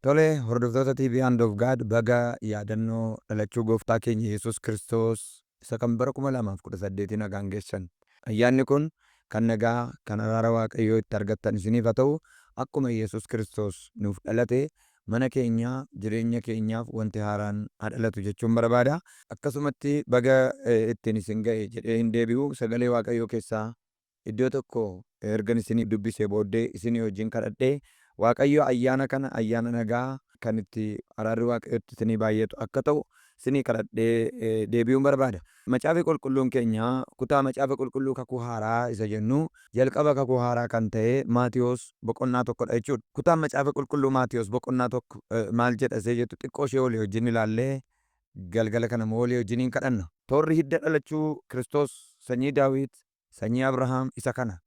Tole, hordoftoota TV Hand of God, baga yaadannoo dhalachuu gooftaa keenya Yesuus Kiristoos isa kan bara 2018 nagaan geessan. Ayyaanni kun kan nagaa, kan araara Waaqayyoo itti argattan isiniif haa ta'u. Akkuma Yesuus Kiristoos nuuf dhalate, mana keenya, jireenya keenyaaf wanti haaraan haa dhalatu jechuun barbaada. Akkasumatti baga ittiin isin ga'e jedhee hin deebi'u. Sagalee Waaqayyoo keessaa iddoo tokko ergan isinii dubbisee booddee isinii wajjin kadhadhee, Waaqayyo ayyaana kana, ayyaana nagaa kan itti araarri Waaqayyootti isinii baay'atu akka ta'u isinii kadhadhee deebi'uun barbaada. Macaafi Qulqulluun keenya kutaa Macaafa Qulqulluu Kakuu Haaraa isa jennu, jalqaba Kakuu Haaraa kan ta'e Maatewos boqonnaa 1dha jechuudha. Kutaan Macaafa Qulqulluu Maatewos boqonnaa 1 maal jedha isee jettu xiqqoo ishee walii wajjin ilaallee, galgala kana immoo walii wajjiniin kadhanna. Toorri hidda dhalachuu Kiristoos sanyii Daawit, sanyii Abrahaam isa kana.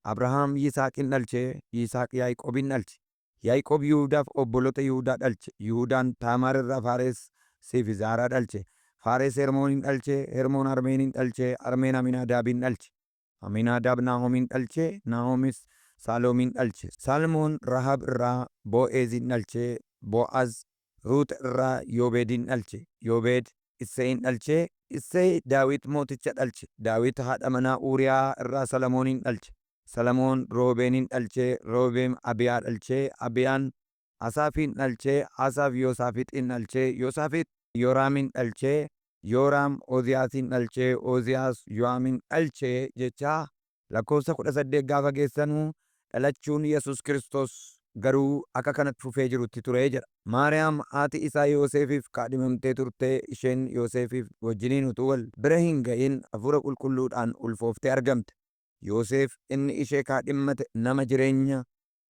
Abrahaam Yisaaqin dhalche, Yisaaq Yaaqoobin dhalche. Yaaqoob Yihuudaaf obboloota Yihuudaa dhalche. Yihuudaan Taamaar irraa Faares fi Zaaraa dhalche. Faares Hermoonin dhalche, Hermoon Armeenin dhalche, Armeen Aminaadaabin dhalche. Aminaadaab Naahomin dhalche, Naahomis Saaloomin dhalche. Salmoon Rahaab irraa Bo'eezin dhalche, Bo'az Ruut irraa Yoobeedin dhalche. Yoobeed Isseyin dhalche, Issey Daawit mooticha dhalche. Daawit haadha manaa Uuriyaa irraa Salamoonin dhalche. Salamoon Roobeenin dhalche, Roobeem Abiyaa dhalche, Abiyaan Asaafin dhalche, Asaaf Yoosaafixin dhalche, Yoosaafix Yooraamin dhalche, Yooraam Ooziyaasin dhalche, Ooziyaas Yo'aamin dhalche jechaa lakkoofsa 18 gaafa geessanu, dhalachuun Yesuus Kiristoos garuu akka kanatti fufee jirutti ture jedha. Maariyaam haati isaa Yooseefiif kaadhimamtee turte, isheen Yooseefiif wajjiniin utuu wal bira hin ga'in Hafuura Qulqulluudhaan ulfooftee argamte. Yooseef inni ishee kaadhimmate nama jireenya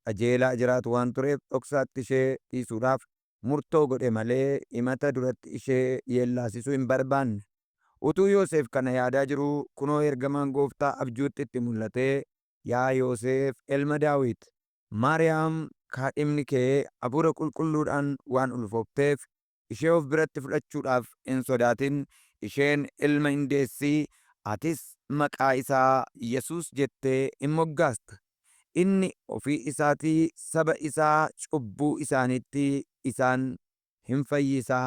qajeelaa jiraatu waan tureef, dhoksaatti ishee dhiisuudhaaf murtoo godhe malee himata duratti ishee yeellaasisuu hin barbaanne. Utuu Yooseef kana yaadaa jiruu, kunoo ergamaan Gooftaa abjuutti itti mul'atee, Yaa Yooseef ilma Daawit, Maariyaam kaadhimni kee Hafuura Qulqulluudhaan waan ulfoofteef, ishee of biratti fudhachuudhaaf hin sodaatin, isheen ilma in deessi, atis maqaa isaa Yesuus jettee in moggaasta. Inni ofii isaatii saba isaa cubbuu isaaniittii isaan hin fayyisa.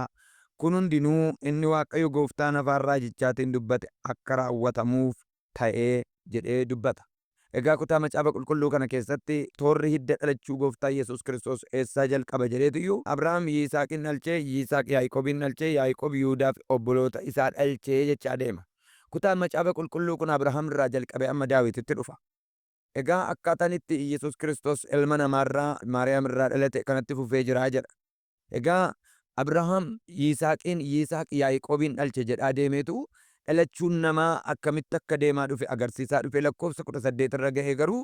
Kun hundinuu inni Waaqayyo gooftaan afaan raajichaatiin dubbate akka raawwatamuuf ta'e jedhee dubbata. Egaa kutaa Macaafa Qulqulluu kana keessatti toorri hidda dhalachuu Gooftaa Yesuus Kiristoos eessaa jalqaba jedheetu iyyuu, Abrahaam Yisaaqin dhalche, Yisaaq Yaaqoobiin dhalche, Yaaqoob Yihudaa fi obboloota isaa dhalche jechaa deema. Kutaan Macaafa Qulqulluu kun Abrahaam irraa jalqabee amma Daawititti dhufa. Egaa akkaataan itti Yesuus Kiristoos ilma namaarraa, Maariyaam irraa dhalate kanatti fufee jira jedha. Egaa Abrahaam Yisaaqiin, Yisaaq Yaaqoobiin dhalche jedhaa deemeetu, dhalachuun namaa akkamitti akka deemaa dhufe agarsiisaa dhufe. Lakkoofsa 18 irra ga'ee garuu,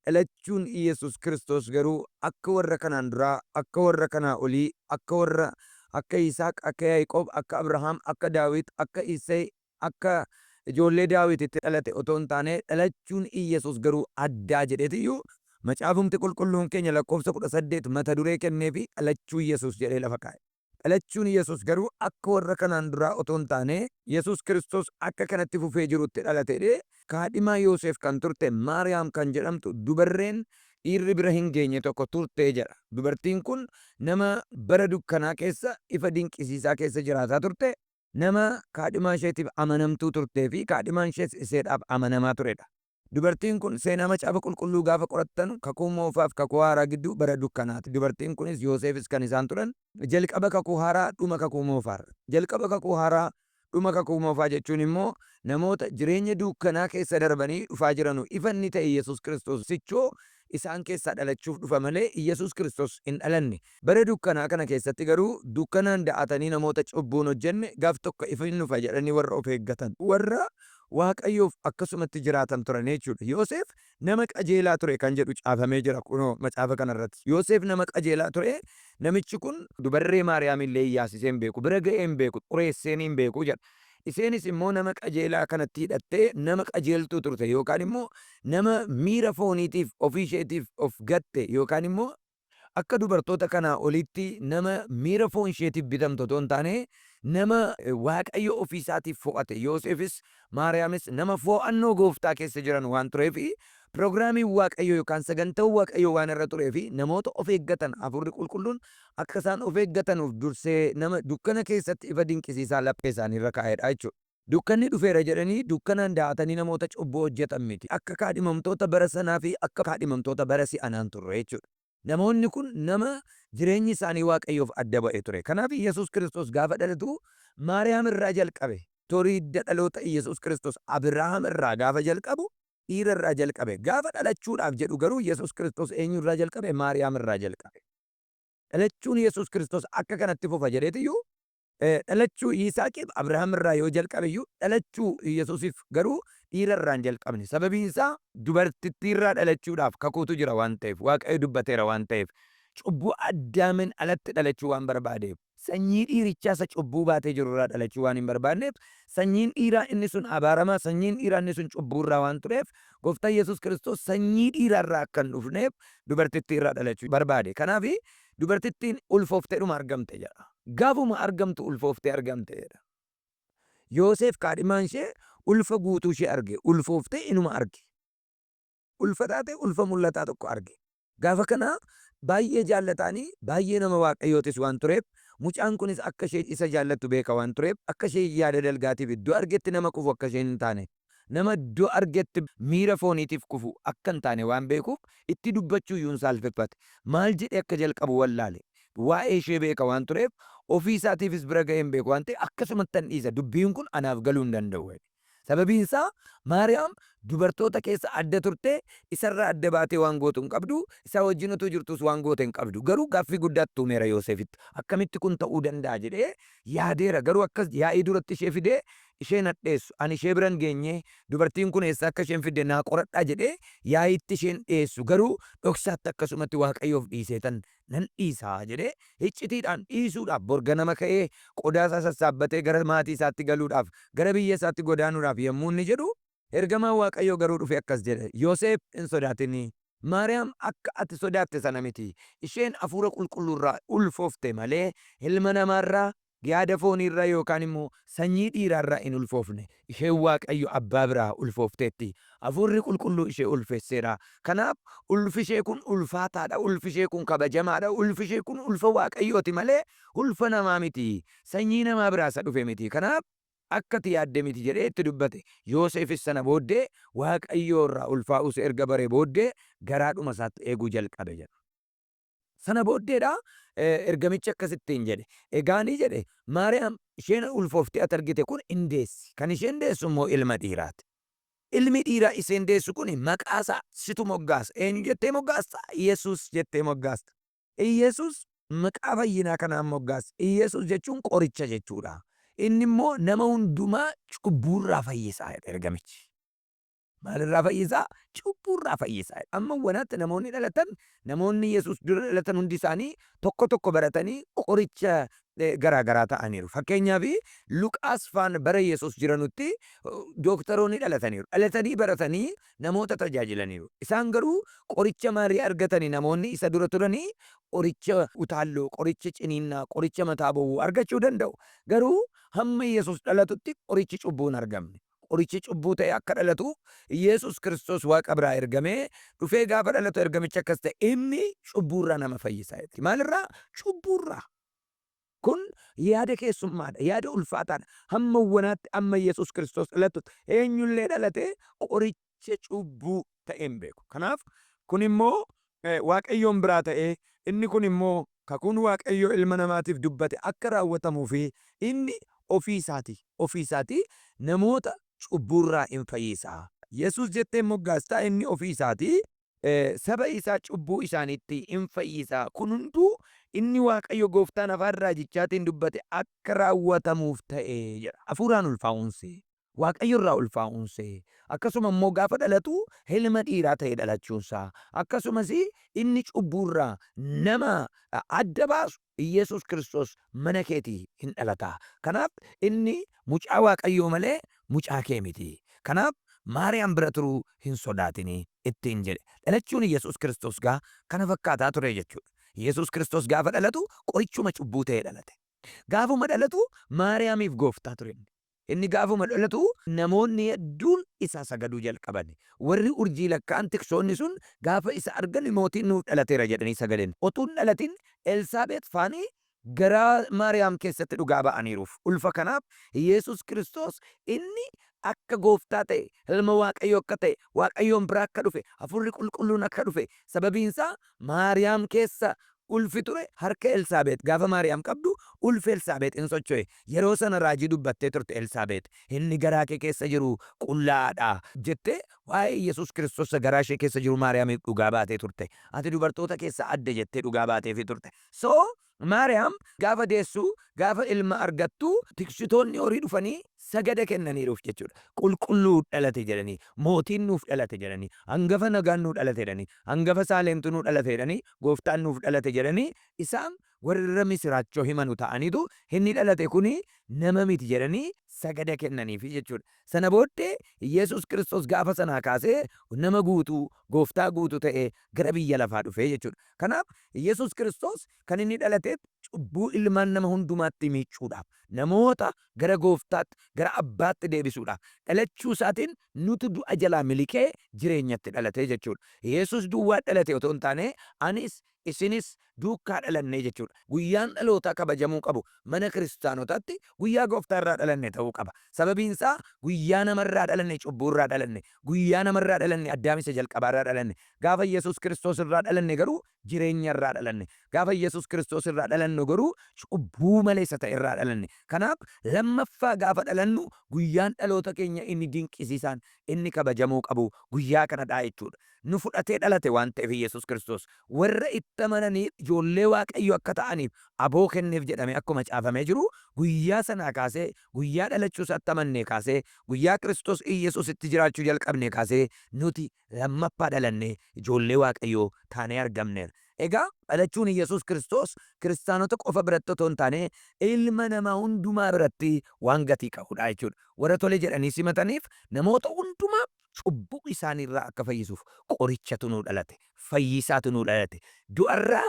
dhalachuun Yesuus Kiristoos garuu akka warra kanaan duraa, akka warra kanaa olii, akka warra akka Yisaaq, akka Yaaqoob, akka Abrahaam, akka Daawit, akka Isey, akka ijoollee Daawititti dhalate otoo hin taane, dhalachuun Iyyasuus garuu addaa jedheetiyyuu Macaafumti Qulqulluun keenya lakkoofsa 18 mata duree kenneefii dhalachuu Iyyasuus jedhee lafa kaa'e. Dhalachuun Iyyasuus garuu akka warra kanaan duraa otoo hin taane, Yesuus Kiristoos akka kanatti fufee jirutti dhalate jedhee, kaadhimaa Yooseef kan turte Maariyaam kan jedhamtu dubarreen dhiirri bira hin geenye tokko turte jedha. Dubartiin kun nama bara dukkanaa keessa ifa dinqisiisaa keessa jiraataa turte, nama kaadhimaa isheetiif amanamtuu turtee fi kaadhimaan ishees iseedhaaf amanamaa turedha. Dubartiin kun seenaa Macaafa Qulqulluu gaafa qorattanu, Kakuu Moofaa fi Kakuu Haaraa gidduu bara dukkanaati. Dubartiin kunis Yooseefis kan isaan turan jalqaba Kakuu Haaraa, dhuma Kakuu Moofaarra. Jalqaba Kakuu Haaraa, dhuma Kakuu Moofaa jechuun immoo namoota jireenya duukkanaa keessa darbanii dhufaa jiranu ifa inni ta'e Yesuus Kiristoos sichoo isaan keessaa dhalachuuf dhufa malee Yesuus Kiristoos hin dhalanne. Bara dukkanaa kana keessatti garuu dukkanaan da'atanii namoota cubbuu hin hojjenne, gaaf tokko ifi hin dhufa jedhanii warra of eeggatan, warra Waaqayyoof akkasumatti jiraatan turan jechuudha. Yooseef nama qajeelaa ture kan jedhu caafamee jira kunoo macaafa kana irratti. Yooseef nama qajeelaa ture, namichi kun dubarree Maariyaam illee yaasisee hin beeku, bira ga'ee hin beeku, xureessee hin beeku jedha. Isheenis immoo nama qajeelaa kanatti hidhattee nama qajeeltuu turte, yookaan immoo nama miira fooniitiif ofii isheetiif of gatte, yookaan immoo Akka dubartoota kanaa olitti nama miira foon isheetiif bitamtu otoo hin taane, nama Waaqayyo ofii isaatiif fo'ate. Yoosefis Maariyaamis nama fo'annoo Gooftaa keessa jiran waan tureef, piroogiraamiin Waaqayyoo yookaan sagantaan Waaqayyoo waan irra tureef, namoota of eeggatan Hafuurri Qulqulluun akka isaan of eeggatanuuf dursee nama dukkana keessatti ifa dinqisiisaa laphee isaanii irra kaa'edha jechuudha. Dukkanni dhufeera jedhanii dukkanaan da'atanii namoota cubbuu hojjetan miti. Akka kaadhimamtoota bara sanaa fi akka kaadhimamtoota bara si'anaa hin turre jechuudha. Namoonni kun nama jireenyi isaanii Waaqayyoof adda ba'e ture. Kanaaf Iyyasuus Kiristoos gaafa dhalatu Maariyaam irraa jalqabe. Torii hidda dhaloota Iyyasuus Kiristoos Abirahaam irraa gaafa jalqabu dhiira irraa jalqabe. Gaafa dhalachuudhaaf jedhu garuu Iyyasuus Kiristoos eenyu irraa jalqabe? Maariyaam irraa jalqabe. Dhalachuun Iyyasuus Kiristoos akka kanatti fufa jedheetiyyuu Dhalachuu Yisaaqiif Abrahaam irraa yoo jalqabe iyyuu, dhalachuu Yesuusiif garuu dhiira irraa hin jalqabne. Sababiin isaa dubartittii irraa dhalachuudhaaf kakuutu jira waan ta'eef, Waaqayyo dubbateera waan ta'eef, cubbuu Addaamin alatti dhalachuu waan barbaadeef, sanyii dhiirichaa isa cubbuu baatee jiru irraa dhalachuu waan hin barbaadneef, sanyiin dhiiraa inni sun abaaramaa, sanyiin dhiiraa inni sun cubbuu irraa waan tureef, Gooftaan Yesuus Kiristoos sanyii dhiiraa irraa akka hin dhufneef dubartittii irraa dhalachuu barbaade. Kanaaf dubartittiin ulfoofteedhuma argamte jedha. Gaafuma argamtu ulfooftee argamte jedha. Yooseef kaadhimaan ishee ulfa guutuu ishee arge. Ulfooftee inuma arge. Ulfa taate ulfa mul'ataa tokko arge. Gaafa kana baay'ee jaallataanii, baay'ee nama Waaqayyootis waan tureef, mucaan kunis akka ishee isa jaallattu beeka waan tureef, akka ishee yaada dalgaatiif iddoo argetti nama kufu akka isheen hin taane, nama iddoo argetti miira fooniitiif kufu akka hin taane waan beekuuf itti dubbachuu iyyuu hin saalfeffate. Maal jedhee akka jalqabu wallaale. Waa'ee ishee beeka waan tureef, ofii isaatiifis bira ga'ee hin beeku waan ta'eef akkasumattan dhiisa, dubbiin kun anaaf galuu hin danda'u jedhe. Sababiin isaa Maariyaam dubartoota keessa adda turte, isarraa adda baatee waan gootu hin qabdu, isaa wajjin utuu jirtuus waan goote hin qabdu. Garuu gaaffii guddaatti uumeera Yooseefitti. Akkamitti kun ta'uu danda'a jedhee yaadeera. Garuu akkas yaa'ii duratti ishee fidee ishee hin hadheessu. Ani ishee bira hin geenye, dubartiin kun eessaa akka isheen fidde naa qoradhaa jedhee yaa'iitti ishee hin dhiyeessu. Garuu dhoksaatti akkasumatti Waaqayyoof dhiiseetan nan dhiisa jedhee iccitiidhaan dhiisuudhaaf bor ganama ka'ee qodaa isaa sassaabbatee gara maatii isaatti galuudhaaf gara biyya isaatti godaanuudhaaf yommuu inni jedhu, ergamaan Waaqayyoo garuu dhufee akkas jedhe, Yoseef hin sodaatin, Maariyaam akka ati sodaatte sana miti, isheen Hafuura Qulqulluu irraa ulfoofte malee ilma namaa irraa, yaada foonii irraa yookaan immoo sanyii dhiiraa irraa hin ulfoofne. Isheen Waaqayyo Abbaa biraa ulfoofteetti. Hafuurri Qulqulluu ishee ulfeesseera. Kanaaf ulfi ishee kun ulfaataadha, ulfi ishee kun kabajamaadha, ulfi ishee kun ulfa Waaqayyooti malee ulfa namaa miti. Sanyii namaa biraa isa dhufe miti. Kanaaf akka ati yaadde miti jedhee itti dubbate. Yooseefis sana booddee Waaqayyo irraa ulfaa'uus erga baree booddee garaadhuma isaatti eeguu jalqabe jedha. Sana booddeedha ergamichi akkas ittiin jedhe. Egaanii jedhe Maariyaam isheen ulfooftee ati argite kun in deessi. Kan isheen deessu immoo ilma dhiiraati. Ilmi dhiiraa isheen deessu kun maqaa isaa situ moggaasa. Eenyu jettee moggaasta? Yesuus jettee moggaasta. Iyesuus maqaa fayyinaa kanaan moggaasa. Iyesuus jechuun qoricha jechuudha. Inni immoo nama hundumaa cubbuurraa fayyisa jedhe ergamichi. Maalirraa fayyisa? Cubbuurraa fayyisa. Amma wanaatti namoonni dhalatan, namoonni Yesuus dura dhalatan hundi isaanii tokko tokko baratanii qoricha garaa garaa ta'aniiru. Fakkeenyaaf Luqaas faan bara Yesuus jiranutti dooktaroonni dhalataniiru. Dhalatanii baratanii namoota tajaajilaniiru. Isaan garuu qoricha maalii argatani? Namoonni isa dura turanii qoricha utaalloo, qoricha ciniinnaa, qoricha mataa bowwuu argachuu danda'u. Garuu hamma Yesuus dhalatutti qorichi cubbuu hin argamne. Qorichi cubbuu ta'e akka dhalatuuf Yesuus Kiristoos Waaqa biraa ergamee dhufee gaafa dhalatu ergamichi akkas ta'e, inni cubbuurraa nama fayyisa jedhe. Maalirraa? Cubbuurraa. Kun yaada keessummaadha, yaada ulfaataadha. Hamma wanaatti amma Yesuus Kiristoos dhalatutti eenyullee dhalatee qoricha cubbuu ta'ee hin beeku. Kanaaf kun immoo Waaqayyoon biraa ta'ee, inni kun immoo kakuun Waaqayyo ilma namaatiif dubbate akka raawwatamuu fi inni ofii isaatii, ofii isaatii namoota cubbuurraa in fayyisa. Yesuus jettee moggaasta, inni ofii isaatii saba isaa cubbuu isaaniittii in fayyisa. Kun hunduu inni Waaqayyo gooftaan afaan raajichaatiin dubbate akka raawwatamuuf ta'e jedha. Hafuuraan ulfaa'uunsee. Waaqayyo irraa ulfaa'uunsee, akkasuma immoo gaafa dhalatu ilma dhiiraa ta'ee dhalachuunsaa, akkasumas inni cubbuu irraa nama adda baasu Iyyasuus Kiristoos mana keetii hin dhalata. Kanaaf inni mucaa Waaqayyoo malee mucaa kee miti. Kanaaf Maariyaam bira turuu hin sodaatini ittiin jedhe. Dhalachuun Iyyasuus Kiristoos gaa kana fakkaataa ture jechuudha. Yesuus Kiristoos gaafa dhalatu qorichuma cubbuu ta'ee dhalate. Gaafuma dhalatu Maariyaamiif gooftaa ture inni. Inni gaafuma dhalatu namoonni hedduun isaa sagaduu jalqaban. Warri urjii lakkaa'an tiksoonni sun gaafa isa argan mootiin nuuf dhalateera jedhanii sagadan. Otuu hin dhalatin Elsaabeet faanii garaa Maariyaam keessatti dhugaa ba'aniiruuf. Ulfa kanaaf Yesuus Kiristoos inni akka gooftaa ta'e, ilma Waaqayyoo akka ta'e, Waaqayyoon biraa akka dhufe, hafuurri qulqulluun akka dhufe, sababiin isaa Maariyaam keessa ulfi ture harka Elsaabeet gaafa Maariyaam qabdu ulfi Elsaabeet in socho'e. Yeroo sana raajii dubbattee turte Elsaabeet. Inni garaa kee keessa jiru qullaa'aadha jettee waa'ee Yesuus Kiristoos isa garaa ishee keessa jiru Maariyaamiif dhugaa baatee turte. Ati dubartoota keessaa adda jettee dhugaa baateefii turte. So Maariyaam gaafa deessu, gaafa ilma argattu tiksitoonni horii dhufanii sagada kennaniiruuf jechuudha. Qulqulluu dhalate jedhanii, mootiin nuuf dhalate jedhanii, hangafa nagaan nuu dhalate jedhanii, hangafa Saaleemtu nuu dhalate jedhanii, gooftaan nuuf dhalate jedhanii isaan warra misiraachoo himanu ta'aniitu inni dhalate kuni nama miti jedhanii sagada kennaniifi jechuudha. Sana booddee Yesuus Kiristoos gaafa sanaa kaasee nama guutuu, gooftaa guutuu ta'ee gara biyya lafaa dhufe jechuudha. Kanaaf Yesuus Kiristoos kan inni dhalateef cubbuu ilmaan nama hundumaatti miiccuudhaaf, namoota gara gooftaatti, gara abbaatti deebisuudhaaf dhalachuu isaatiin nutu du'a jalaa miliqee jireenyatti dhalate jechuudha. Yesuus duwwaa dhalate otoo hin taane anis isinis duukkaa dhalannee jechuudha. Guyyaan dhalootaa kabajamuu qabu mana kiristaanotaatti guyyaa gooftaa irraa dhalanne ta'uu qaba. Sababiin isaa guyyaa namarraa dhalanne cubbuu irraa dhalanne, guyyaa namarraa dhalanne Addaam isa jalqabaa irraa dhalanne. Gaafa Yesuus Kiristoos irraa dhalanne garuu jireenya irraa dhalanne. Gaafa Yesuus Kiristoos irraa dhalannu garuu cubbuu maleessa ta'e irraa dhalanne. Kanaaf lammaffaa gaafa dhalannu guyyaan dhaloota keenya inni dinqisiisaan, inni kabajamuu qabu guyyaa kanadha jechuudha. Nu fudhatee dhalate waan ta'eef Yesuus Kiristoos warra itti amananiif ijoollee Waaqayyoo akka ta'aniif aboo kenneef jedhamee akkuma caafamee jiru guyyaa sanaa kaasee guyyaa dhalachuu isaatti amannee kaasee guyyaa Kiristoos Iyyasuusitti jiraachuu jalqabnee kaasee nuti lammaffaa dhalannee ijoollee Waaqayyoo taanee argamneerra. Egaa dhalachuun Iyyasuus Kiristoos kiristaanota qofa biratti otoo hin taane ilma namaa hundumaa biratti waan gatii qabudha jechuudha. Warra tole jedhanii simataniif namoota hundumaa cubbuu isaaniirraa akka fayyisuuf qorichatu nuu dhalate, fayyisaatu nuu dhalate. Du'arraa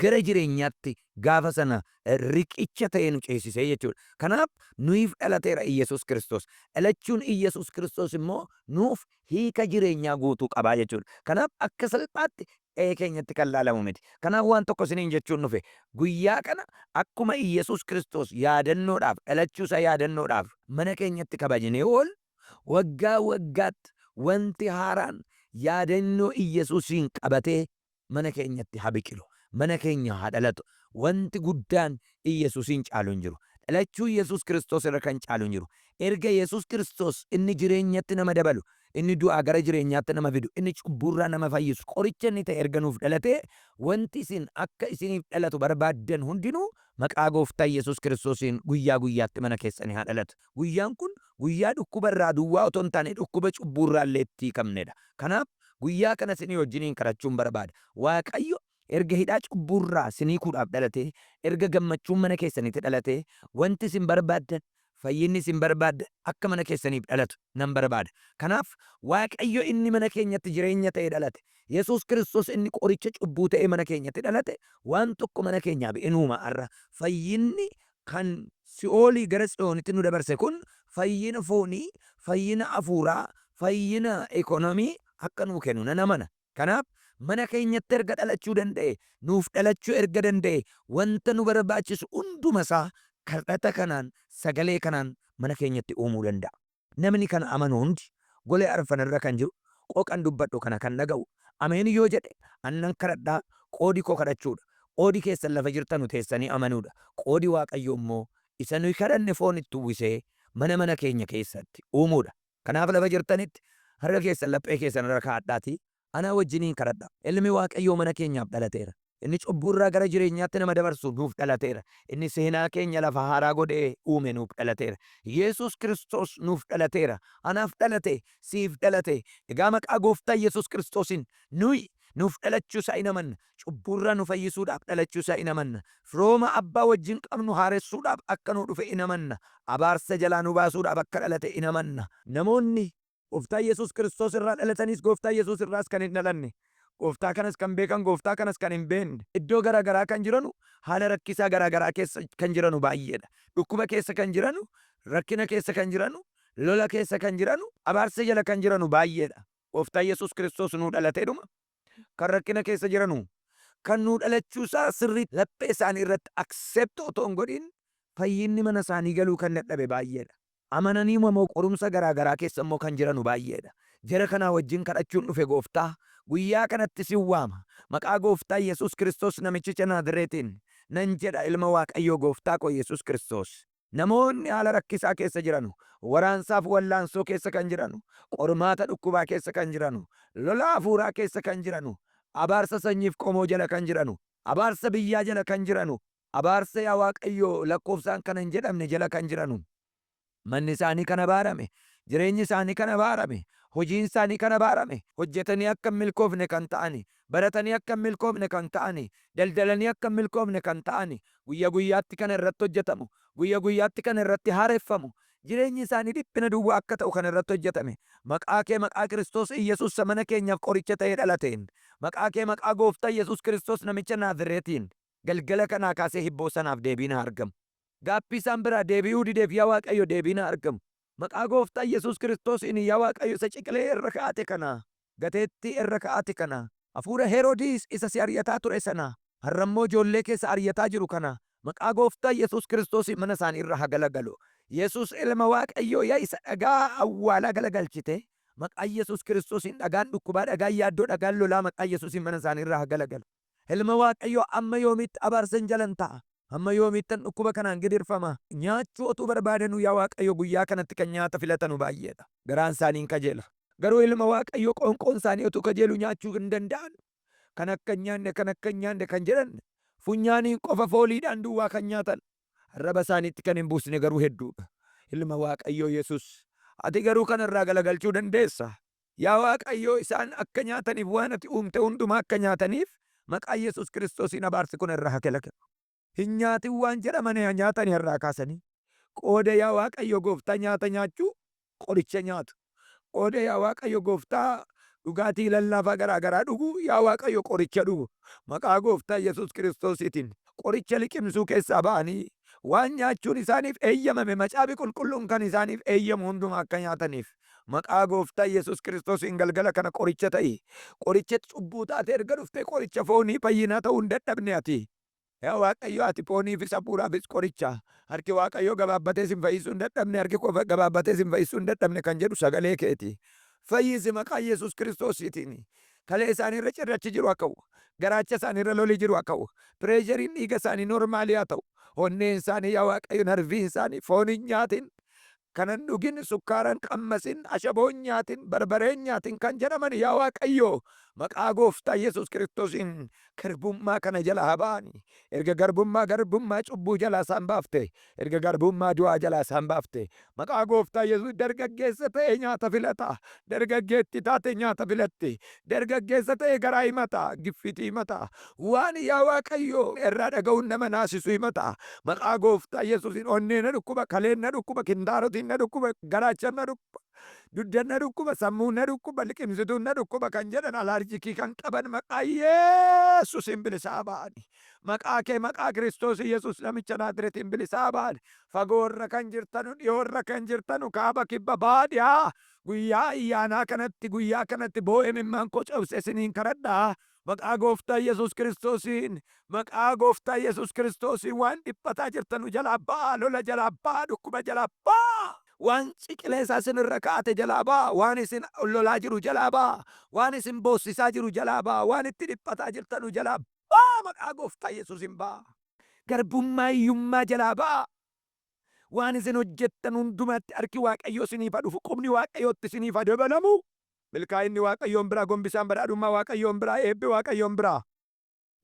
gara jireenyaatti gaafa sana riqicha ta'ee nu ceesisee jechuudha. Kanaaf nuyiif dhalateera Iyyasuus Kiristoos. Dhalachuun Iyyasuus Kiristoos immoo nuuf hiika jireenyaa guutuu qabaa jechuudha. Kanaaf akka salphaatti qe'ee keenyatti kan laalamu miti. Kanaaf waan tokko isiniin jechuun dhufe. Guyyaa kana akkuma Iyyasuus Kiristoos yaadannoodhaaf, dhalachuu isaa yaadannoodhaaf mana keenyatti kabajnee oollu, waggaa waggaatti wanti haaraan yaadannoo Iyyasuusiin qabatee mana keenyatti haa biqilu. Mana keenya haa dhalatu. Wanti guddaan Iyyasuusiin caalu hin jiru. Dhalachuu Iyyasuus Kiristoos irra kan caalu hin jiru. Erga Yesuus Kiristoos inni jireenyatti nama dabalu, inni du'aa gara jireenyaatti nama fidu, inni cubbuurraa nama fayyisu, qoricha inni ta'e erga nuuf dhalatee, wanti isin akka isiniif dhalatu barbaaddan hundinuu maqaa Gooftaa Yesuus Kiristoosiin guyyaa guyyaatti mana keessanii haa dhalatu. Guyyaan kun guyyaa dhukkuba irraa duwwaa otoo hin taane dhukkuba cubbuu irraa illee itti hiikamnedha. Kanaaf guyyaa kana isinii wajjiniin kadhachuun barbaada. Waaqayyo erga hidhaa cubbuu irraa isin hiikuudhaaf dhalatee, erga gammachuun mana keessanitti dhalatee, wanti isin barbaaddan, fayyinni isin barbaaddan akka mana keessaniif dhalatu nan barbaada. Kanaaf Waaqayyo inni mana keenyatti jireenya ta'ee dhalate, Yesuus Kiristoos inni qoricha cubbuu ta'ee mana keenyatti dhalate, waan tokko mana keenyaaf in uuma har'a. Fayyinni kan si'oolii gara Tsiyoonitti nu dabarse kun fayyina foonii, fayyina hafuuraa, fayyina ekonomii akka nuu kennu nan amana. Kanaaf mana keenyatti erga dhalachuu danda'e, nuuf dhalachuu erga danda'e, wanta nu barbaachisu hunduma isaa kadhata kanaan, sagalee kanaan mana keenyatti uumuu danda'a. Namni kana amanu hundi, golee arfan irra kan jiru, qooqan dubbadhu kana kan dhaga'u, Ameen yoo jedhe, an nan kadhadha, qoodi koo kadhachuudha. Qoodi keessan lafa jirtanu teessanii amanuudha. Qoodi Waaqayyoo immoo isa nuyi kadhanne foon itti uwwisee mana mana keenya keessatti uumuudha. Kanaaf lafa jirtanitti harka keessan laphee keessan irra kaa'adhaatii anaa wajjiniin kadhadhaa. Ilmi Waaqayyoo mana keenyaaf dhalateera. Inni cubbuu irraa gara jireenyaatti nama dabarsu nuuf dhalateera. Inni seenaa keenya lafa haaraa godhee uume nuuf dhalateera. Yesuus Kiristoos nuuf dhalateera. Anaaf dhalate, siif dhalate. Egaa maqaa Gooftaa Yesuus Kiristoosiin nuyi nuuf dhalachuu isaa in amanna. Cubbuu irraa nu fayyisuudhaaf dhalachuu isaa in amanna. Firooma Abbaa wajjin qabnu haaressuudhaaf akka nuu dhufe in amanna. Abaarsa jalaa nu baasuudhaaf akka dhalate in amanna. Namoonni Gooftaa Yesuus Kiristoos irraa dhalatanis Gooftaa Yesuus irraas kan hin dhalanne. Gooftaa kanas kan beekan, gooftaa kanas kan hin beekne, iddoo garaa garaa kan jiranu, haala rakkisaa garaa garaa keessa kan jiranu baay'eedha. Dhukkuba keessa kan jiranu, rakkina keessa kan jiranu, lola keessa kan jiranu, abaarsa jala kan jiranu baay'eedha. Gooftaa Yesuus Kiristoos nuu dhalateedhuma kan rakkina keessa jiranu, kan nuu dhalachuu isaa sirriitti laphee isaanii irratti accept otoo hin godhin fayyinni mana isaanii galuu kan dadhabe baay'eedha. Amananiima immoo qorumsa garaa garaa keessa immoo kan jiranu baay'eedha. Jara kanaa wajjin kadhachuun dhufe Gooftaa. Guyyaa kanatti sin waama. Maqaa Gooftaa Yesuus Kiristoos namichicha Naazireetiin nan jedha ilma Waaqayyoo Gooftaa koo Yesuus Kiristoos. Namoonni haala rakkisaa keessa jiranu, waraansaaf wallaansoo keessa kan jiranu, qormaata dhukkubaa keessa kan jiranu, lola hafuuraa keessa kan jiranu, abaarsa sanyiif qomoo jala kan jiranu, abaarsa biyyaa jala kan jiranu, abaarsa yaa Waaqayyo lakkoofsaan kana hin jedhamne jala kan jiranu, manni isaanii kan abaarame, jireenyi isaanii kan abaarame, hojiin isaanii kan abaarame, hojjetanii akka hin milkoofne kan ta'ani, baratanii akka hin milkoofne kan ta'ani, daldalanii akka hin milkoofne kan ta'ani, guyya guyyaatti kan irratti hojjetamu, guyya guyyaatti kan irratti haareffamu, jireenyi isaanii dhiphina duwwaa akka ta'u kan irratti hojjetame, maqaa kee maqaa Kiristoos Iyyasuus isa mana keenyaaf qoricha ta'ee dhalateen, maqaa kee maqaa Gooftaa Yesuus Kiristoos namicha Naazireetiin, galgala kanaa kaasee hibboo sanaaf deebiin haa argamu. Gaaffii isaan biraa deebi'uu dideef yaa Waaqayyo deebiin haa argamu. Maqaa Gooftaa Yesuus Kiristoosiin yaa Waaqayyo isa ciqilee irra kaa'ate kana, gateettii irra kaa'ate kana, hafuura Heroodiis isa si ari'ataa ture sana, har'a immoo ijoollee kee isa ari'ataa jiru kana, maqaa Gooftaa Yesuus Kiristoosiin mana isaanii irra haa galagalu. Yesuus ilma Waaqayyoo yaa isa dhagaa awwaalaa galagalchite, maqaa Yesuus Kiristoosiin dhagaan dhukkubaa, dhagaan yaaddoo, dhagaan lolaa maqaa Yesuusiin mana isaanii irraa haa galagalu. Ilma Waaqayyoo amma yoomiitti abaarsan jalan ta'a? Hamma yoomiittan dhukkuba kanaan gidirfama? Nyaachuu otuu barbaadanuu yaa Waaqayyo guyyaa kanatti kan nyaata filatanu baay'eedha. Garaan isaanii in kajeela. Garuu ilma Waaqayyoo qoonqoon isaanii otuu kajeeluu nyaachuu hin danda'an. Kan akka hin nyaanne, kan akka hin nyaanne kan jedhan funyaaniin qofa fooliidhaan duwwaa kan nyaatan arraba isaaniitti kan hin buusne garuu hedduudha. Ilma Waaqayyoo Yesus, ati garuu kana irraa galagalchuu dandeessa. Yaa Waaqayyo, isaan akka nyaataniif waan ati uumte hundumaa akka nyaataniif maqaa Yesus Kiristoosiin abaarsi kun irraa haa galagalu. Hin nyaatin waan jedhamani haa nyaatani har'aa kaasanii. Qooda yaa Waaqayyo gooftaa nyaata nyaachuu qoricha nyaatu. Qooda yaa Waaqayyo gooftaa dhugaatii lallaafaa garaa garaa dhuguu yaa Waaqayyo qoricha dhugu. Maqaa gooftaa Yesus Kiristoosiitiin qoricha liqimsuu keessaa ba'anii waan nyaachuun isaaniif eeyyamame macaafi qulqulluun kan isaaniif eeyyamu hundumaa akka nyaataniif Maqaa Gooftaa Yesuus Kiristoosiin galgala kana qoricha ta'i. Qoricha cubbuu taatee erga dhuftee qoricha foonii fayyinaa ta'uu hin dadhabne ati. Yaa Waaqayyo ati fooniifis hafuuraafis qoricha. Harki Waaqayyoo gabaabbatee sin fayyisuu hin dadhabne, harki koo gabaabbatee sin fayyisuu hin dadhabne kan jedhu sagalee keeti. Fayyisi maqaa Yesuus Kiristoosiitiin. Kalee isaanii irra cirrachi jiru haa ka'u. Garaacha isaanii irra loli jiru haa ka'u. Pireeshariin dhiiga isaanii noormaalii haa ta'u. Onneen isaanii yaa Waaqayyo narviin isaanii foon hin nyaatin. Kana hin dhugin, sukkaara hin qammasin, ashaboo hin nyaatin, barbaree hin nyaatin kan jedhaman yaa Waaqayyo maqaa Gooftaa Yesuus Kiristoosiin garbummaa kana jalaa haa ba'ani. Erga garbummaa garbummaa cubbuu jalaa isaan baafte, erga garbummaa du'aa jalaa isaan baafte, maqaa Gooftaa Yesuus dargaggeessa ta'ee nyaata filata, dargaggeetti taate nyaata filatti, dargaggeessa ta'ee garaa himata, giffitii himata, waan yaa Waaqayyo irraa dhaga'uun nama naasisu himata. Maqaa Gooftaa Yesuusiin onnee na dhukkuba, kaleen na dhukkuba, kintaarotiin na dhukkuba, garaachan na dhukkuba, dugdan na dhukkuba, sammuun na dhukkuba, liqimsituun na dhukkuba kan jedhan alaarjikii kan qaban maqaa Yesuusiin bilisaa ba'ani. Maqaa kee maqaa Kiristoos Yesuus namicha Naazireetiin bilisaa ba'ani. Fagoorra kan jirtanu, dhiyoorra kan jirtanu, kaaba kibba baha dhihaa guyyaa ayyaanaa kanatti guyyaa kanatti boo'ee imimmaan koo cabsee isiniin kadhadha. Maqaa Gooftaa Yesuus Kiristoosiin, maqaa Gooftaa Yesuus Kiristoosiin waan dhiphataa jirtanu jalaa ba'aa, lola jalaa ba'aa, dhukkuba jalaa ba'aa. Waan ciqilee isaa isin irra kaa'ate jalaa ba'aa, waan isin lolaa jiru jalaa ba'aa, waan isin boossisaa jiru jalaa ba'aa, waan itti dhiphataa jirtanu jalaa ba'aa, maqaa Gooftaa Yesuusiin ba'aa. Garbummaa hiyyummaa jalaa ba'aa. Waan isin hojjettan hundumaatti harki Waaqayyoo isiniif haa dhufu, qubni Waaqayyootti isiniif haa dabalamu. Milkaa'inni Waaqayyoon biraa, gombisaan badhaadhummaa Waaqayyoon biraa, eebbi Waaqayyoon biraa.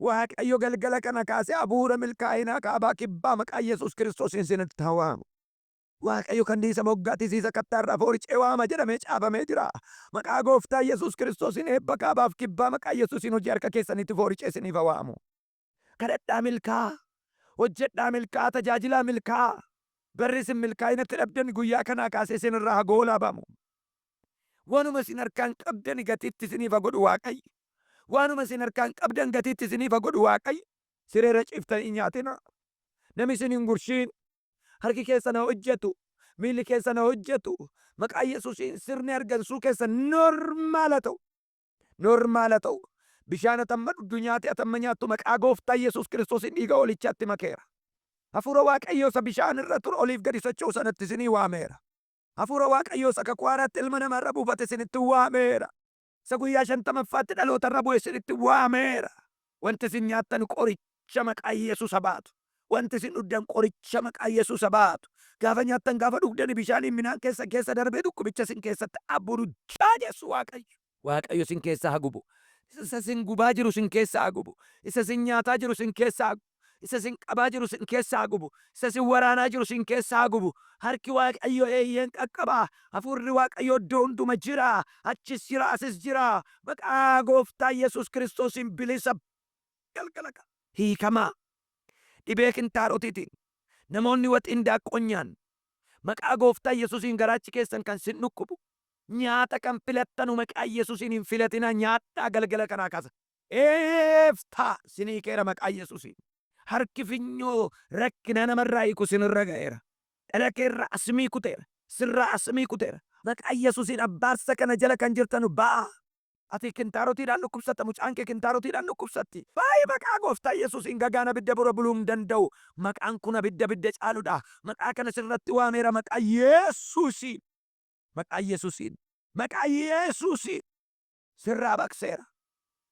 Waaqayyo galgala kana kaasee hafuura milkaa'inaa kaabaa kibbaa maqaa Yesuus Kiristoosiin isinitti haa waamu. Waaqayyo kanniisa moggaa tisiisa kattaa irraa fooricee waama jedhamee caafamee jira. Maqaa Gooftaa Yesuus Kiristoosiin eebba kaabaaf kibbaa maqaa Yesuusiin hojii harka keessaniitti fooricee isiniif haa waamu. Kadhadhaa milkaa'aa, hojjedhaa milkaa'aa, tajaajilaa milkaa'aa. Barri isin milkaa'inatti dhabdan guyyaa kanaa kaasee isin irraa haa goolaabamu. Wanuma isin harkaan qabdani gatiitti isiniif haa godhu Waaqayyo. Waanuma isin harkaan qabdan gatiitti isiniif haa godhu Waaqayyo. Sireerra ciiftanii hin nyaatinaa. Namni isin hin gurshiin. Harki keessan haa hojjetu. Miilli keessan haa hojjetu. Maqaa Yesuusiin sirni hargansuu keessan normaal haa ta'u. Normaal haa ta'u. Bishaan ati amma dhugdu nyaati ati amma nyaattu maqaa gooftaa Yesuus Kiristoosiin dhiiga hoolichaatti makeera. Hafuura Waaqayyoo isa bishaan irra ture oliif gadi socho'u sanatti isinii waameera. Hafuura Waaqayyoo isa kakuu haaraatti ilma namaa irra buufate isinitti waameera. Isa guyyaa 50ffaatti dhaloota irra bu'e isinitti waameera. Wanti isin nyaattan qoricha maqaa Yesuus haa baatu. Wanti isin dhugdan qoricha maqaa Yesuus haa baatu. Gaafa nyaattan gaafa dhugdani bishaaniin midhaan keessan keessa darbee dhukkubicha isin keessatti abuuru jaajessu Waaqayyo. Waaqayyo isin keessaa haa gubu. Isa isin gubaa jiru isin keessaa haa gubu. Isa isin nyaataa jiru isin keessaa haa gubu. Isa isin qabaa jiru isin keessaa haa gubu. Isa isin waraanaa jiru isin keessaa haa gubu. Harki Waaqayyoo eeyyeen qaqqaba. Hafuurri Waaqayyoo iddoo hunduma jira. Achis jira, asis jira. Maqaa Gooftaa Yesuus Kiristoosiin bilisa galgala kana. Hiikamaa. Dhibee kintaarotiitiin namoonni waxii indaaqqoon nyaannu. Maqaa Gooftaa Yesuusiin garaachi keessan kan sin dhukkubu nyaata kan filattanu maqaa Yesuusiin hin filatinaa nyaadhaa galgala kanaa kaasa. Eeftaa sin hiikeera maqaa Yesuusiin. Harki finyoo rakkinaa namarraa hiiku sinirra ga'eera. Dhala keerraa asmii kuteera. Sirraa asmii kuteera. Maqaa Yesuusiin abbaarsa kana jala kan jirtanu ba'aa. Ati kintaarotiidhaan dhukkubsatta, mucaan kee kintaarotiidhaan dhukkubsatti. Ba'i maqaa Gooftaa Yesuusiin gagaan abidda bura buluu hin danda'u. Maqaan kun abidda abidda caaludha. Maqaa kana sirratti waameera maqaa Yesuusiin. Maqaa Yesuusiin. Maqaa Yesuusiin. Sirraa baqseera.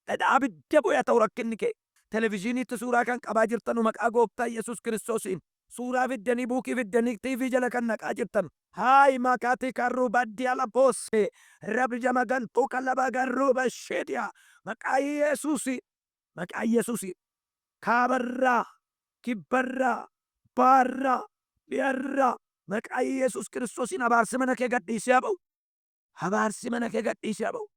Dhadhaa abidda bu'e haa ta'u rakkinni kee. Televizhiiniitti suuraa kan qabaa jirtanu maqaa Gooftaa Yesuus Kiristoosiin. Suuraa fiddanii buukii fiddanii TV jala kan naqaa jirtanu. Haay makati karruba diala bosse rabja magantuu kalaba garruba shedia maqaa Yesuusiin. Maqaa Yesuusiin. Kaabarraa, kibbarraa, baarraa, dhiyarraa maqaa Yesuus Kiristoosiin abaarsi mana kee gadhiisee haa ba'u. Abaarsi mana kee gadhiisee haa ba'u.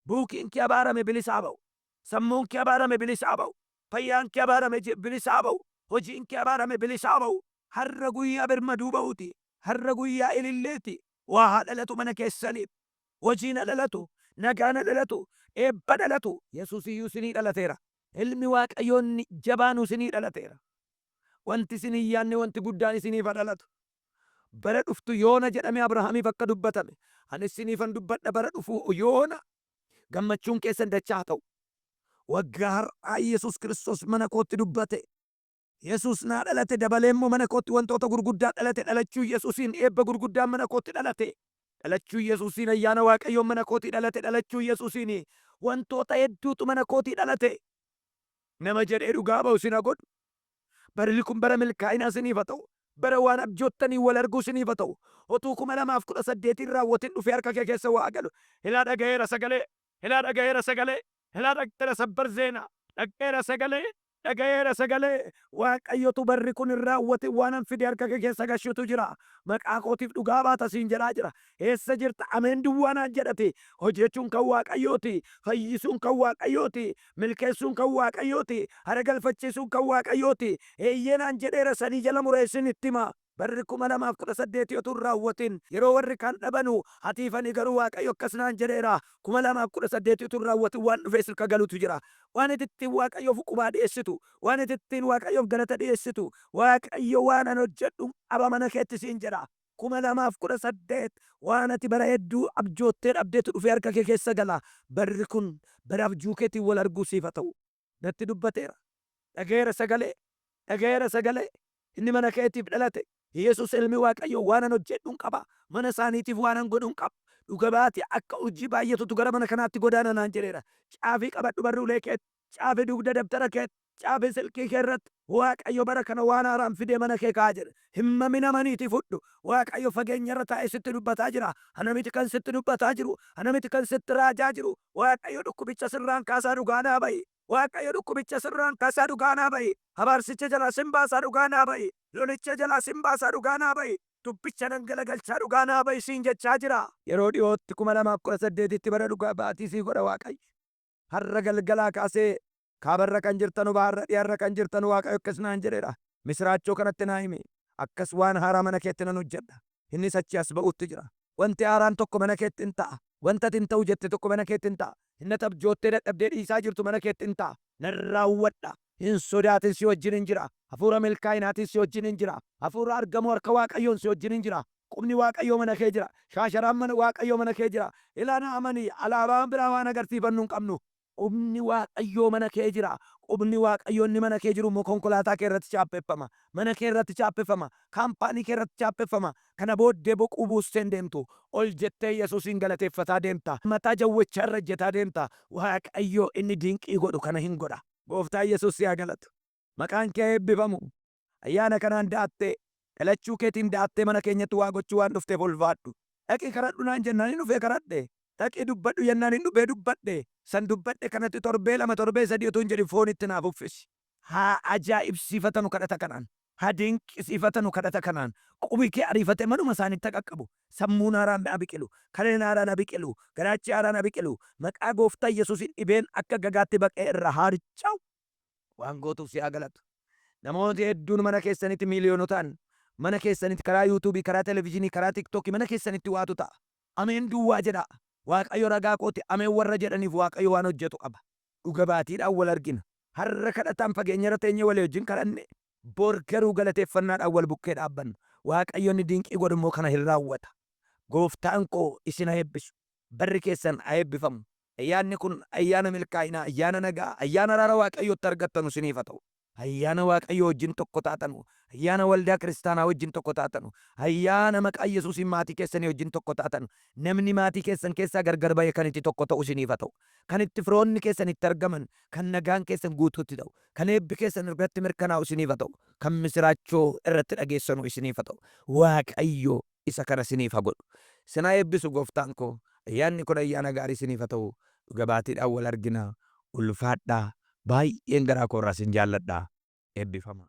Buukiin kee abaarame bilisa haa ba'u. Sammuun kee abaarame bilisa haa ba'u. Fayyaan kee abaarame bilisa haa ba'u. Hojiin kee abaarame bilisa haa ba'u. Har'a guyyaa birmaduu ba'uuti. Har'a guyyaa ililleeti. Waa haa dhalatu mana keessaniif. Hojiin haa dhalatu. Nagaan haa dhalatu. Eebba dhalatu. Yesuus iyyuu isinii dhalateera. Ilmi Waaqayyoo inni jabaanuu isinii dhalateera. Wanti isin hin yaadne wanti guddaan isiniif haa dhalatu. Bara dhuftu yoona jedhamee Abrahaamiif akka dubbatame, anis isiniifan dubbadha bara dhufu yoona gammachuun keessan dachaa haa ta'u. Waggaa har'aa Yesuus Kiristoos mana kootti dubbate. Yesuus naa dhalate dabalee immoo mana kootti wantoota gurguddaa dhalate dhalachuu Yesuusiin eebba gurguddaan mana kootti dhalate. Dhalachuu Yesuusiin ayyaana Waaqayyoon mana kootii dhalate dhalachuu Yesuusiin wantoota hedduutu mana kootii dhalate. Nama jedhee dhugaa ba'u isin haa godhu. Barri kun bara milkaa'inaa isiniif haa ta'u. Bara waan abjoottaniin wal arguu isiniif haa ta'u. Otuu 2018 hin raawwatin dhufee harka kee keessa waa galu. Ilaa dhaga'eera sagalee. Ilaa dhaga'eera sagalee. Ilaa dhaga'eera sabbar zeenaa. Dhaga'eera sagalee. Dhaga'eera sagalee. Waaqayyotu barri kun hin raawwatin waanan fide harka kee keessa gashutu jira. Maqaa kootiif dhugaa baata siin jedhaa jira. Eessa jirta? Ameen duwwaa naan jedhati. Hojjechuun kan Waaqayyooti. Fayyisuun kan Waaqayyooti. Milkeessuun kan Waaqayyooti. Hara galfachiisuun kan Waaqayyooti. Eeyyee naan jedheera sanii jala muree isinitti hima. Barri 2018 otuu hin raawwatin yeroo warri kaan dhabanu atiif ani garuu Waaqayyo akkas naan jedheera 2018 utuu hin raawwatin waan dhufee sirka galutu jira. Waan ati ittiin Waaqayyoof uqubaa dhi'eessitu, waan ati ittiin Waaqayyoof galata dhi'eessitu, Waaqayyo waanan hojjedhun qaba mana keetti siin jedha. 2018 waan ati bara hedduu abjoottee dhabdetu dhufee harka kee keessa gala. Barri kun bara abjuu keetiin wal arguu siif haa ta'u. Natti dubbateera. Dhaga'eera sagalee. Dhaga'eera sagalee. Inni mana keetiif dhalate. Yesus ilmi Waaqayyoo waanan hojjedhun qaba. Mana isaaniitiif waanan godhun qaba. Dhuga baati akka urjii baay'atutu gara mana kanaatti godaana naan jedheera. Caafii qabadhu barruulee keetti. Caafi dugda dabtara keetti. Caafi silkii kee irratti. Waaqayyo bara kana waan haaraan fidee mana kee kaa'a jedhe. Hin mamin amaniitii fudhu. Waaqayyo fageenya irra taa'ee sitti dubbataa jira. Ana miti kan sitti dubbataa jiru. Ana miti kan sitti raajaa jiru. Waaqayyo dhukkubicha sirraan kaasaa dhugaa naa ba'i. Waaqayyo dhukkubicha sirraan kaasaa dhugaa naa ba'i. Abaarsicha jalaa sin baasaa dhugaa naa ba'i. Lolicha jalaa sin baasaa dhugaa naa ba'i. Dubbicha nan galagalchaa dhugaa naa ba'i siin jechaa jira. Yeroo dhiyootti 2018tti bara dhugaa baatii sii godha Waaqayyo. Har'a galgalaa kaasee kaabarra kan jirtanu baharra dhiharra kan jirtanu Waaqayyo akkas naan jedheera. Misiraachoo kanatti naa himi. Akkas waan haaraa mana keetti nan hojjedha. Innis achii as ba'uutti jira. Wanti haaraan tokko mana keetti in ta'a. Wanta ati hin ta'u jette tokko mana keetti in ta'a. Inni ati abjoottee dadhabdee dhiisaa jirtu mana keetti in ta'a. Nan raawwadha. Hin sodaatin si wajjinin jira. Hafuura milkaa'inaatiin si wajjinin jira. Hafuura argamuu harka Waaqayyoon si wajjinin jira. Qubni Waaqayyoo mana kee jira. Shaasharaan mana Waaqayyoo mana kee jira. Ilaa na amani alaabaa biraa waan agarsiifannu hin qabnu. Qubni Waaqayyoo mana kee jira. Qubni Waaqayyoo inni mana kee jiru immoo konkolaataa kee irratti chaappeffama. Mana kee irratti chaappeffama. Kaampaanii kee irratti chaappeffama. Kana booddee boquu buustee hin deemtu. Ol jettee Yesuusiin galateeffataa deemta. Mataa jawwichaa irra ejjetaa deemta. Waaqayyo inni dinqii godhu kana hin godha. Gooftaan Yesuus si haa galatu. Maqaan kee haa eebbifamu. Ayyaana kanaan da'attee, dhalachuu keetiin da'attee mana keenyatti waa gochuu waan dhufteef ulfaadhu. Dhaqii kadhadhu naan jennaan hin dhufee kadhadhe. Dhaqii dubbadhu jennaan hin dhufee dubbadhe. San dubbadhe kanatti torbee 2 torbee 3 utuu hin jedhin foon itti naaf uffisi. Haa ajaa'ibsiifatanu kadhata kanaan. Haa dinqisiifatanu kadhata kanaan. Qubi kee ariifatee manuma isaaniitti ha qaqqabu. Sammuun haaraan ha biqilu. Kaleen haaraan ha biqilu. Garaachi haaraan ha biqilu. Maqaa Gooftaa Yesuusiin dhibeen akka gagaatti baqee irraa haa harca'u. Waan gootuuf si haa galatu. Namooti hedduun mana keessanitti miiliyoonotaan mana keessanitti karaa yuutuubii, karaa televizhinii, karaa tiiktookii mana keessanitti waatu ta'a. Ameen duwwaa jedhaa. Waaqayyo ragaa kooti ameen warra jedhaniif Waaqayyo waan hojjetu qaba. Dhuga baatiidhaan wal argina. Har'a kadhataan fageenyarra teenyee walii wajjin kadhanne, bor garuu galateeffannaadhaan wal bukkee dhaabbanna. Waaqayyo inni dinqii godhu immoo kana hin raawwata. Gooftaan koo isin ha eebbisu. Barri keessan ha eebbifamu. Ayyaanni kun ayyaana milkaa'inaa, ayyaana nagaa, ayyaana araara Waaqayyootti argattanu isiniif ha ta'u. Ayyaana Waaqayyoo wajjin tokko taatanu, ayyaana waldaa kiristaanaa wajjin tokko taatanu, ayyaana maqaa Yesuusiin maatii keessanii wajjin tokko taatanu, namni maatii keessan keessaa gargar ba'e kan itti tokko ta'u isiniif ha ta'u. Kan itti firoonni keessan itti argaman, kan nagaan keessan guutuu itti ta'u, kan eebbi keessan irratti mirkanaa'u isiniif ha ta'u, kan misiraachoo irratti dhageessanu isiniif ha ta'u. Waaqayyo isa kana isiniif ha godhu. Isin ha eebbisu Gooftaan koo. Ayyaanni kun ayyaana gaarii isiniif ha ta'u. Dhuga baatiidhaan wal argina. Ulfaadhaa. Baay'een garaa koo irraa isin jaalladha. Eebbifamaa.